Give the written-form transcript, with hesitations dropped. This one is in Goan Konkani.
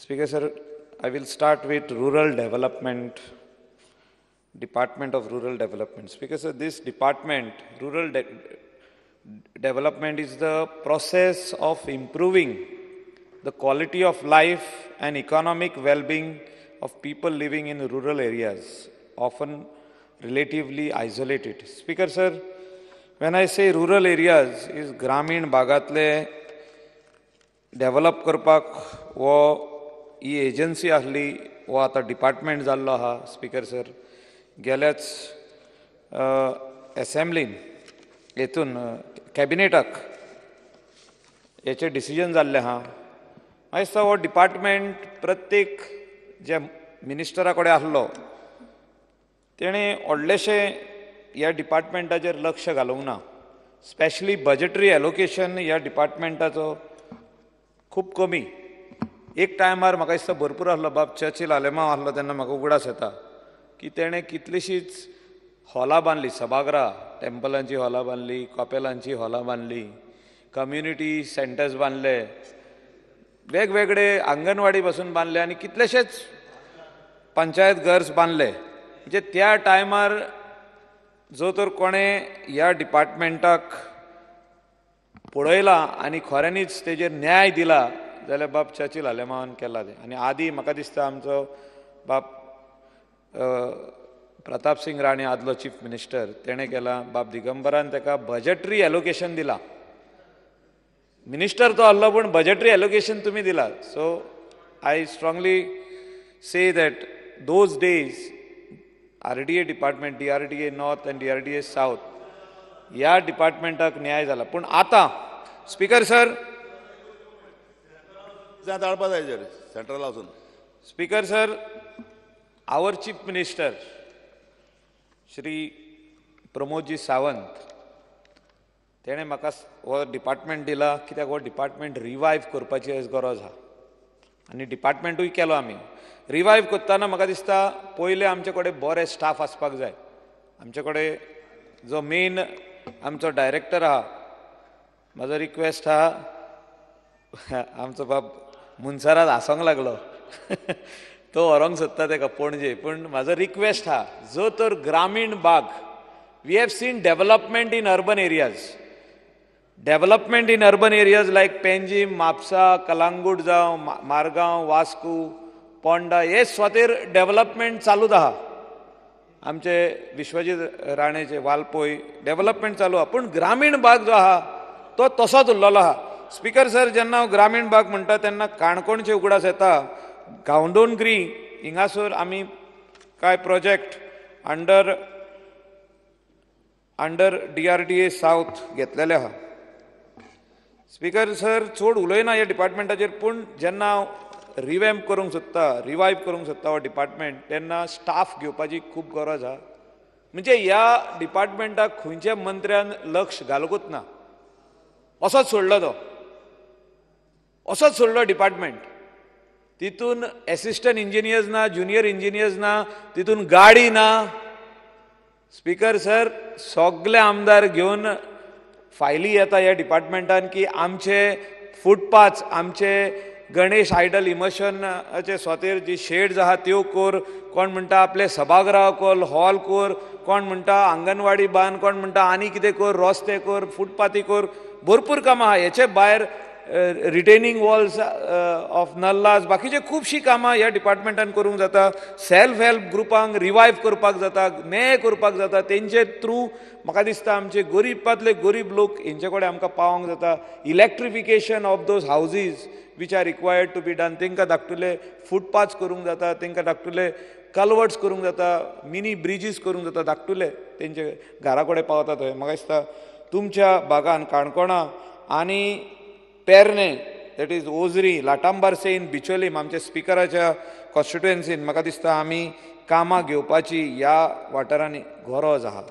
Speaker sir, I will start with rural development, Department of Rural Development. Speaker sir, this department, rural development is the process of improving the quality of life and economic well-being of people living in rural areas, often relatively isolated. Speaker sir, when I say rural areas, is ग्रामीण भागांतले डेव्हलप करपाक हो ही एजन्सी आसली, हो आतां डिपार्टमेंट जाल्लो आहा. स्पीकर सर, गेल्याच एसेंब्लीन हेतून कॅबिनेटाक हेचें डिसिजन जाल्लें आहा. म्हाका दिसता हो डिपार्टमेंट प्रत्येक जे मिनिस्टरा कडेन आसलो तेणें व्हडलेशें ह्या डिपार्टमेंटाचेर लक्ष घालूंक ना. स्पेशली बजटरी एलोकेशन ह्या डिपार्टमेंटाचो खूब कमी. एक टायमार म्हाका दिसता भरपूर आसलो. बाब चर्चील आलेमांव आसलो तेन्ना म्हाका उगडास येता की तेणें कितलींशींच हॉलां बांदलीं, सभाघरां, टेम्पलांची हॉलां बांदलीं, कपेलांची हॉलां बांदलीं, कम्युनिटी सेंटर्स बांदले, वेगवेगळे आंगणवाडी पासून बांदले आनी कितलेशेच पंचायत घर्स बांदले. म्हणजे त्या टायमार जो तर कोणें ह्या डिपार्टमेंटाक पळयला आनी खऱ्यांनीच तेजेर न्याय दिला जाल्यार बाब चर्चील आलेमांवान केला तें. आनी आदी म्हाका दिसता आमचो बाब प्रताप सिंग राणे आदलो चीफ मिनिस्टर तेणें केला. बाब दिगंबरान तेका बजटरी एलोकेशन दिला. मिनिस्टर तो आसलो पूण बजटरी एलोकेशन तुमी दिला. So I strongly say that those days RDA department, DRDA North and DRDA South ह्या डिपार्टमेंटाक न्याय जाला. पूण आतां स्पीकर सर, सेंट्रल हाऊसून Speaker sir, our chief minister Shri Pramodji Sawant तेणें म्हाका हो डिपार्टमेंट दिला कित्याक हो डिपार्टमेंट रिवायव करपाची आयज गरज आहा आनी डिपार्टमेंटूय केलो आमी. रिवायव करतना म्हाका दिसता पयलें आमचे कडेन बरे स्टाफ आसपाक जाय. आमचे कडेन जो मेन आमचो डायरेक्टर आहा, म्हाजो रिक्वेस्ट आहा, आमचो बाब मुनसरात हांसोंक लागलो तो व्हरोंक सोदता तेका पणजे, पूण म्हाजो रिक्वेस्ट आहा जो तर ग्रामीण भाग, we have seen development in urban areas, development in urban areas like Panjim, Mapusa, Calangute जावं, मारगांव, वास्को, पोंडा हे सुवातेर डेव्हलपमेंट चालूच आहा. आमचे विश्वजीत राणेचे वालपोय डेव्हलपमेंट चालू आहा, पूण ग्रामीण भाग जो आहा तो तसोच उरलेलो आहा. स्पीकर सर, जेन्ना हांव ग्रामीण भाग म्हणटा तेन्ना काणकोणचे उगडास येता. गांवडोंगरी हिंगासर आमी कांय project under under DRDA South घेतलेले आहा. स्पीकर सर, चड उलयना ह्या डिपार्टमेंटाचेर, पूण जेन्ना हांव रिवॅम्प करूंक सोदता, रिवायव करूंक सोदता हो डिपार्टमेंट, तेन्ना स्टाफ घेवपाची खूब गरज आहा. म्हणजे ह्या डिपार्टमेंटाक खंयच्या मंत्र्यान लक्ष घालूंकच ना, असोच सोडलो तो, असोच सोडलो डिपार्टमेंट. तितून एसिस्टंट इंजिनियर्स ना, ज्युनियर इंजिनियर्स ना, तितून गाडी ना. स्पीकर सर, सगले आमदार घेवन फायली येता ह्या डिपार्टमेंटान की आमचे फुटपाथ, आमचे गणेश आयडल इमर्शनाचे सुवातेर जी शेड्स आहा त्यो कोर, कोण म्हणटा आपले सभागृह कोर, हॉल कोर, कोण म्हणटा आंगणवाडी बांद, कोण म्हणटा आनी कितें कोर, रस्ते कोर, फुटपाथी कोर, भरपूर कामां आहा. हेचे भायर रिटेनिंग वॉल्स ऑफ नल्लास, बाकीचे खुबशीं कामां ह्या डिपार्टमेंटान करूंक जाता. सेल्फ हेल्प ग्रुपांक रिवायव करपाक जाता, न्याय करपाक जाता. तेंचे थ्रू म्हाका दिसता आमचे गरीबांतले गरीब लोक हेंचे कडेन आमकां पावोंक जाता. Electrification of those houses which are required to be done, तेंकां धाकटुले फुटपाथ करूंक जाता, तेंकां धाकटुले कलवर्ट्स करूंक जाता, मिनी ब्रिजीस करूंक जाता, धाकटुले तेंचे घरा कडेन पावता थंय. म्हाका दिसता तुमच्या भागान काणकोणा आनी पेरणे, that is Ozari, Latambarse in Bicholim, आमच्या स्पिकराच्या कॉन्स्टिट्युएन्सीन म्हाका दिसता आमी कामां घेवपाची ह्या वाठारांनी गरज आहा.